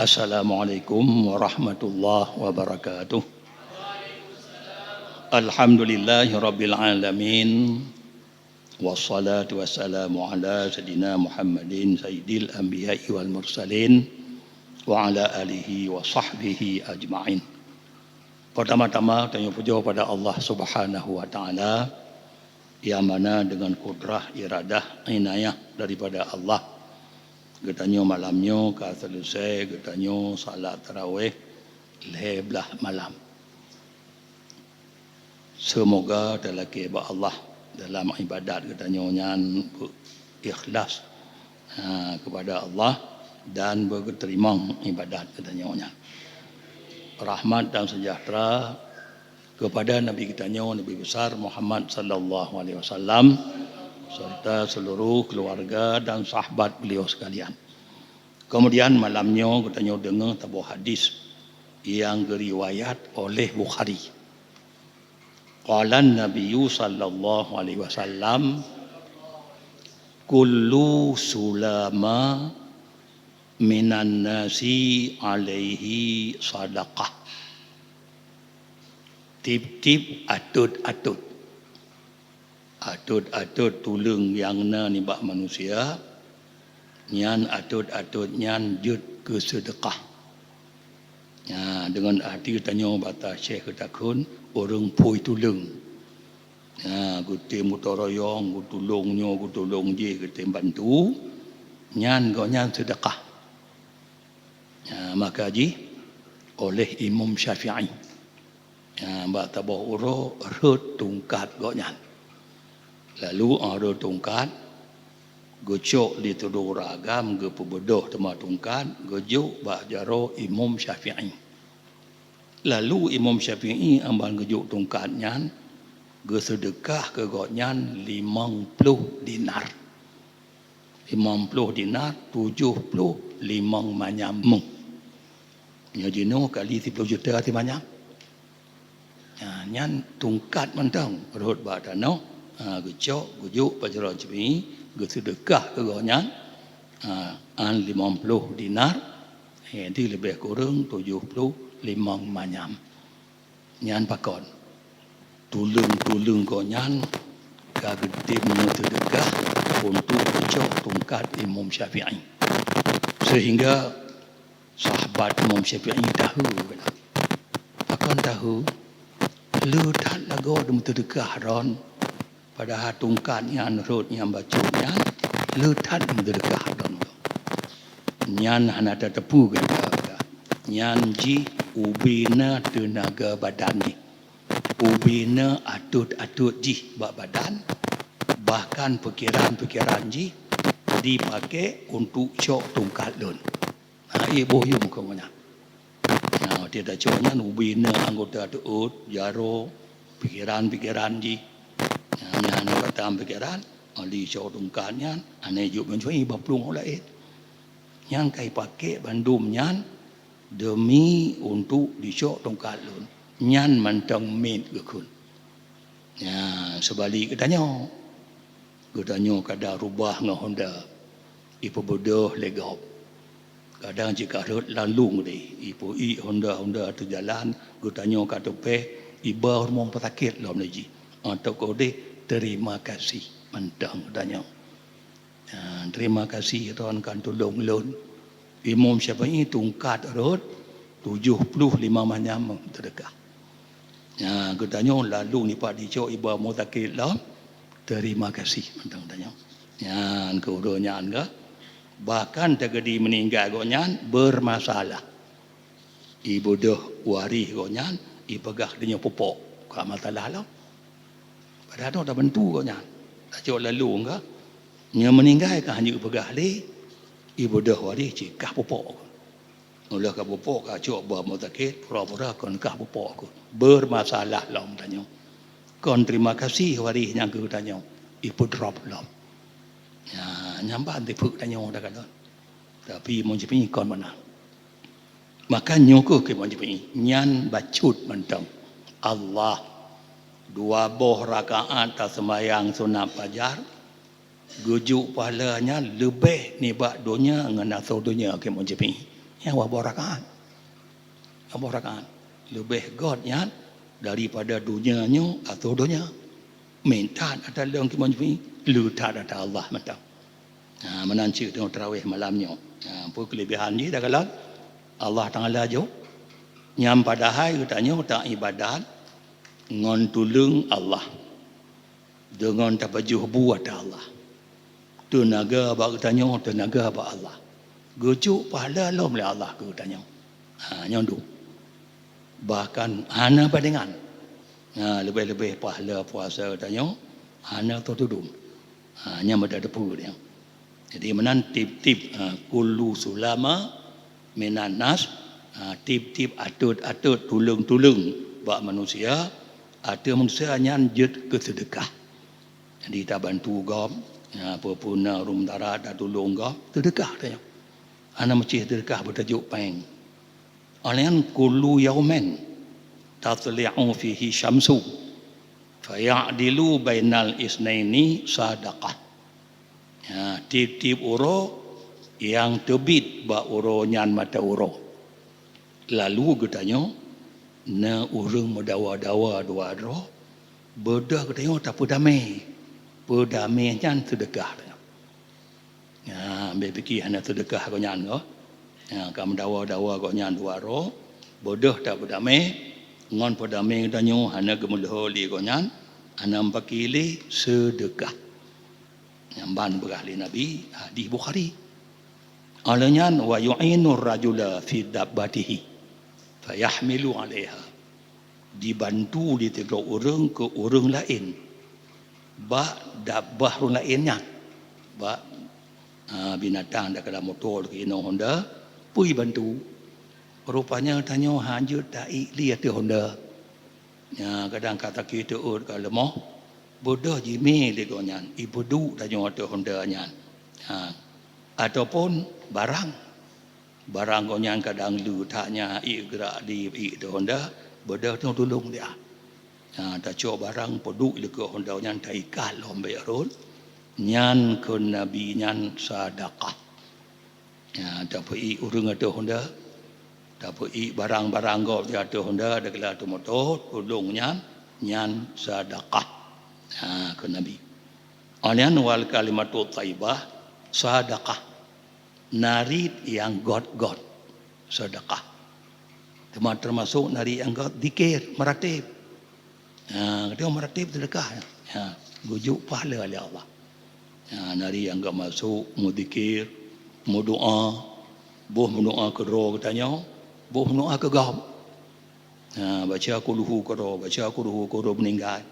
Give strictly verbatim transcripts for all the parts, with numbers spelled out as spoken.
Assalamualaikum warahmatullahi wabarakatuh. Alhamdulillahirabbil alamin. Wassalatu wassalamu ala sayyidina Muhammadin sayyidil anbiya'i wal mursalin wa ala alihi wa sahbihi ajma'in. Pertama-tama, tanyoe pujoe pada Allah Subhanahu wa Taala, nyang mana deungon kudrah, iradah, inayah daripada Allah, geutanyoe malam nyoe ka seuleusoe geutanyoe salat tarawih lhée blaih malam. Seumoga talakée bak Allah dalam ibadat geutanyoe nyan beu-, ikhlas, ha, kepada Allah dan beugeuteurimong ibadat geutanyoe nyan. Rahmat dan sejahtera kepada Nabi geutanyoe, Nabi besar Muhammad sallallahu alaihi wasallam, serta seluruh keluarga dan sahabat beliau sekalian. Kemudian malam nyoe geutanyoe deungoe saboh hadis nyang geuriwayat oleh Bukhari. Qala Nabiyyu sallallahu alaihi wasallam, "Kullu sulama minan nasi alaihi sadaqah." Tiep-tiep atôt-atôt, atôt-atôt tuleueng nyang na nibak manusia, nyan atôt-atôt nyan jeuet keu seudeukah. Nya, deungon arti tanyoe bak tasyeh geutakheun ureuëng phôi tuleueng. Nya, geutem gotong royong, geutulông nyoe, geutulông jéh, geutem bantu, nyan gobnyan seudeukah. Nya, maka jih oleh Imam Syafi'i. Nya, bak saboh uroe rhot tungkat gobnyan. Lalu 'oh rhot tungkat, geucok di sidroe ureuëng agam, geupeubeudôh teuma tungkat, geujok bak jaroe Imam Syafi'i. Lalu Imam Syafi'i 'oh ban geujok tungkat nyan, geuseudeukah keu gobnyan limong ploh dinar. Limong ploh dinar, tujoh ploh limong manyam méuh. Nyoe jinoe kali siploh juta simanyam. Ha, nyan tungkat mantong rhot bak tanoh, ha, geucok, geujok bak jaroe Syafi'i, geuseudeukah keu gobnyan, ha, 'oh limong ploh dinar, ha, di leubeh kureueng tujoh ploh limong manyam. Nyan pakon? Tuleueng-tuleueng gobnyan ka geutem meuseudeukah untuk geucok tungkat Imam Syafi'i. Sehingga sahabat Imam Syafi'i tahu keunan. Pakon tahu? Le that lagoe meuseudeukah droen, padahai tungkat nyang rhot nyang bacut nyan le that meuseudeukah droen. Nyan hana tateupeue gata. Nyan jih ubena teunaga badan jih. Ubena atôt-atôt jih bak badan, bahkan pikiran-pikiran jih dipakai untuk cok tungkat lôn. Ha, ié boh yum keu nyan. Nah, watée tacok nyan ubena anggota teuôt, jaroe, pikiran-pikiran jih. Nah, nyan hana batang pikiran, 'oh jicok tungkat nyan, hana jok meucue bak plueng laén. Nyan ka ipakék bandum nyan deumi untuk jicok tungkat lôn. Nyan mantong miet geukheun. Nya, seubalik geutanyoe. Geutanyoe kadang rubah ngon honda, ipeubeudôh lé gob. Kadang jih ka rhot lam lueng deh, ipeu-iek honda-honda teujalan, geutanyoe ka teupéh, iba rumoh sakét lom lé jih. Atawa deh, terima kasih mantong geutanyoe. Ha, terima kasih droen ka tulông lôn. Imam Syafi'i tungkat rhot tujoh ploh limong manyam seudeukah. Ha, geutanyoe lalu nipat jicok iba rumoh sakét lom, terima kasih mantong tanyoe. Nyan keu uroe nyan ka. Bahkan teukeudi meuninggai gobnyan bermasalah. Ibeudôh waréh gobnyan, ipeugah donya pupok, ka masalah lom. Padahai droe tabantu gobnyan. Tacok lalu ka, nyoe meuninggai ka hana ipeugah lé, ibeudôh waréh cit kah pupok. Ulôh ka pupok ka cok bak rumoh sakét, pura-pura kon kah pupok keuh. Bermasalah lom tanyoe. Kon terima kasih waréh nyang keu tanyoe, ipeudrop lom. Nya, nyan ban teupeu tanyoe dah kalon. Tapi mon jipeuikon mana. Maka nyoe keuh keu Imam Syafi'i, nyan bacut mantong. Allah, dua boh rakaat taseumayang sunat fajar, geujok pahala nyan leubeh nibak donya ngon asoe donya keu Imam Syafi'i. Nyang wah boh rakaat. Wah boh rakaat. Leubeh göt nyan daripada donya nyoe atau donya. Meunan that ata lôn keu manusia, le that ata Allah mantong. Ha, meunan cit teungoh tarawih malam nyoe. Ha, peue keulebihan jih takalon? Allah Taala jok. Nyang padahai geutanyoe taibadat ngon tuleueng Allah. Deungon tapajoh bu ata Allah. Teunaga bak geutanyoe, teunaga bak Allah. Geujok pahala lom lé Allah keu geutanyoe. Ha, nyoe dum. Bahkan hana bandingan. Ha, leubeh-leubeh pahala puasa geutanyoe hana teutudong. Ha, nyan meuda teupeue nyan. Jadi meunan tiep-tiep, ha, kullu sulama minan nas, ha, tiep-tiep ateuet-ateuet tuleueng-tuleueng bak manusia, ateueh manusia nyan jeuet keu seudeukah. Jadi tabantu gob, ha, peue-peue na ureueng meudara tatulông gob, seudeukah tanyoe. Hana meusti seudeukah beutajok péng. Óh lheueh nyan kullu yaumin tatlu'u fihi syamsu faya'dilu bainal isnaini sadaqah. Ya, tiep-tiep uroe nyang teubiet bak uroe nyan mata uroe. Lalu geutanyoe na ureuëng meudawa-dawa dua droe, beudôh geutanyoe tapeudamé. Peudamé nyan seudeukah tanyoe. Ya, ambai pike hana seudeukah gobnyan ko. Ya, ka meudawa-dawa gobnyan dua droe, beudôh tapeudamé, ngon peudamé geutanyoe hana geumeuleuho lé gobnyan, hana meupaké lé seudeukah. Nyang ban peugah lé Nabi, hadis Bukhari. Óh lheueh nyan, wa yu'inur rajula fi dabbatihi fayahmilu 'alaiha. Dibantu lé sidroe ureuëng keu ureuëng laén bak dabbah ureuëng laén nyan, bak, ha, binatang dak keulam moto lagée inoe honda, peue bantu. Rupanya tanyoe hanjeuet taék lé ateueh honda. Nya, kadang ka sakét teuôt ka leumoh, beudôh jimé lé gobnyan, ipeuduek tanyoe ateueh honda nyan. Ha. Ataupun barang. Barang gobnyan kadang le that nyan, ék geurak di, ék ateueh honda, beudôh tanyoe tulông dia. Ha, tacok barang peuduek lé keu honda nyan taikat lom bék rhot. Nyan kheun Nabi nyan sadakah. Ya, tapeuék ureuëng ateueh honda, tapeuék barang-barang gob di ateueh honda, dikeula ateueh moto, tulông nyan, nyan sadakah. Ha, kheun Nabi. Óh lheueh nyan wal kalimatu thayyibah sadakah. Narit nyang göt-göt sadakah. Teuma teumasok narit nyang göt zikir, meuratéb. Ha, geutanyoe meuratéb seudeukah, ha, geujok pahala lé Allah. Ha, narit nyang ka masok meuzikir, meudoá, boh meudoá keudroe geutanyoe, boh meudoá keu gob. Ha, baca kulhu keudroe, baca kulhu keudroe meuninggai.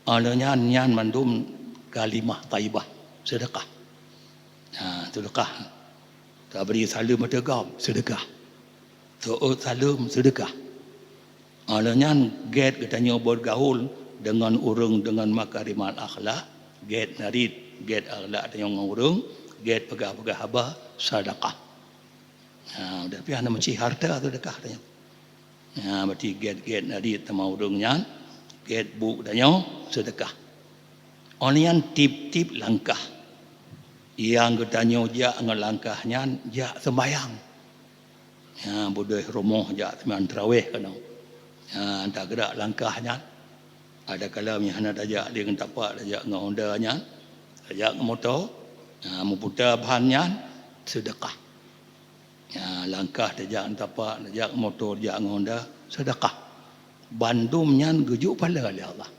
Óh lheueh nyan, nyan mandum kalimah thayyibah, seudeukah. Ha, seudeukah. Tabri saleuem ateueh gob, seudeukah. Teuôt saleuem, seudeukah. Óh lheueh nyan gét geutanyoe beugaul deungon ureuëng deungon makarimal akhlak, gét narit, gét akhlak tanyoe ngon ureuëng, gét peugah-peugah haba, sadakah. Ha, tapi hana meusti hareuta seudeukah tanyoe. Ha, berarti gét-gét narit teuma ureuëng nyan, gét bu tanyoe seudeukah. Óh lheueh nyan tiep-tiep langkah nyang geutanyoe jak ngon langkah nyan jak seumbahyang. Ha, beudôh rumoh jak seumbahyang tarawih keunoe. Ha, tageurak langkah nyan. Ada kala meunyo hana tajak lé ngon tapak, tajak ngon honda nyan, tajak ngon moto, ha, meuputa ban nyan seudeukah. Ya, langkah tajak ngon tapak, tajak ngon moto, tajak ngon honda, seudeukah. Bandum nyan geujok pahala lé Allah.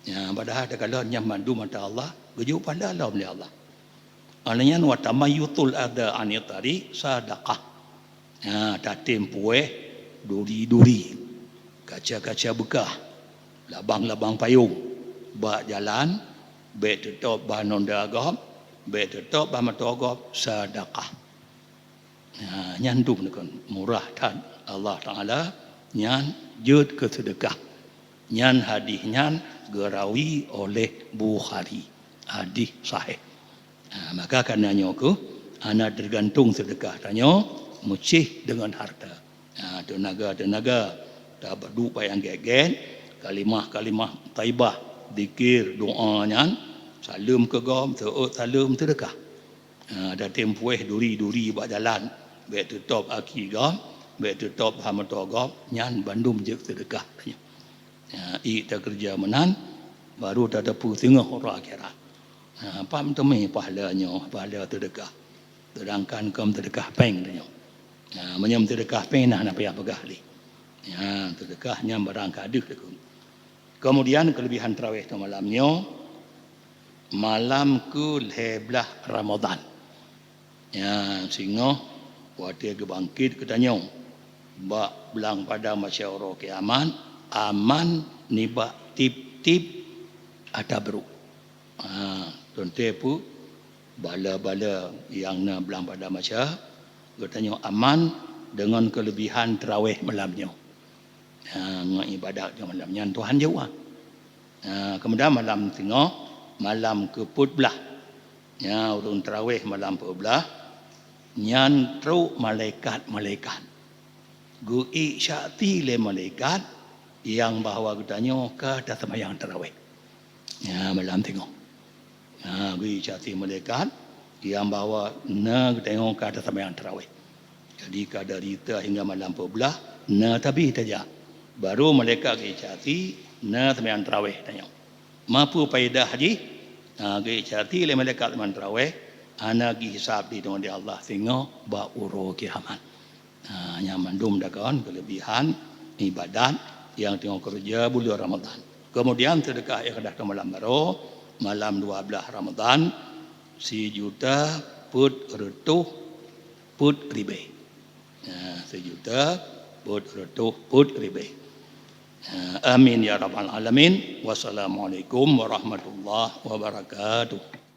Ya, padahai takalon nyan mandum ata Allah, geujok pahala lom lé Allah. Óh lheueh nyan wa tamayyutul adza anit tariq sadakah. Ha, tatem puwéh duri-duri, kaca-kaca beukah, labang-labang payong bak jalan, bék teutôb ban honda gob, bék teutôb ban moto gob, sadakah. Ha, nyan dum neukon murah that Allah Taala nyan jeuet keu seudeukah. Nyan hadih nyan geurawi oleh Bukhari. Hadih sahih. Ha, maka kana nyoe keuh hana teugantung seudeukah tanyoe meucéh deungon hareuta. Ha, teunaga-teunaga tabaduek bak nyang gét-gét, kalimah-kalimah thayyibah, zikir, doá nyan, saleuem keu gob, teuôt saleuem, seudeukah. Ha, tatem puwéh duri-duri bak jalan, Bék teutôb aki gob, bék teutôb hama gob, nyan bandum jeuet seudeukah. Ya, ié takeureuja meunan, baru tateupeue singoh uroe akhirat. Ha, pam teumé pahala nyoe, pahala seudeukah. Seudangkan kon seudeukah péng tanyoe. Ha, meunyoe seudeukah péng nah, na payah peugah lé. Ya, seudeukah nyan barang ka deuh lakoe. Keumudian keuleubihan tarawih malam nyoe, malam keu lhée blaih Ramadhan. Ya, singoh watée geubangkét geutanyoe bak blang padang mahsyar uroe kiamat, aman nibak tieb-tieb atra brôk. Ha, teuntée peue bala-bala nyang na blang padang mahsyar, geutanyoe aman deungon keuleubihan tarawih malam nyoe. Ha, ngon iébadat nyoe malam nyan Tuhan jaweueb. Ha, keumudian malam singoh, malam keu peuet blaih. Nya, ureuëng tarawih malam peuet blaih, nyan trok malaikat-malaikat. Geuié syati lé malaikat nyang bahwa geutanyoe ka taseumayang tarawih. Nya, malam singoh. Ha, geuié syati malaikat nyang bahwa na geutanyoe ka taseumayang tarawih. Jadi, ka dari ita hingga malam peuet blaih, na tabih tajak. Baru malaikat geuié syati, na seumayang tarawih tanyoe. Ma peue paedah jih? Ha, geuié syati lé malaikat seumayang tarawih, hana geuhisab di teungoh di Allah singoh bak uroe kiamat. Ha, nyan mandum dakon keuleubihan iébadat nyang teungoh keureuja buleuen Ramadhan. Keumudian seudeukah ikhlas malam baroe, malam dua blaih Ramadhan, sijuta peuet reutôh peuet ribée. Ya, sijuta peuet reutôh peuet ribée. Ya, amin ya rabbal alamin. Wassalamualaikum warahmatullahi wabarakatuh.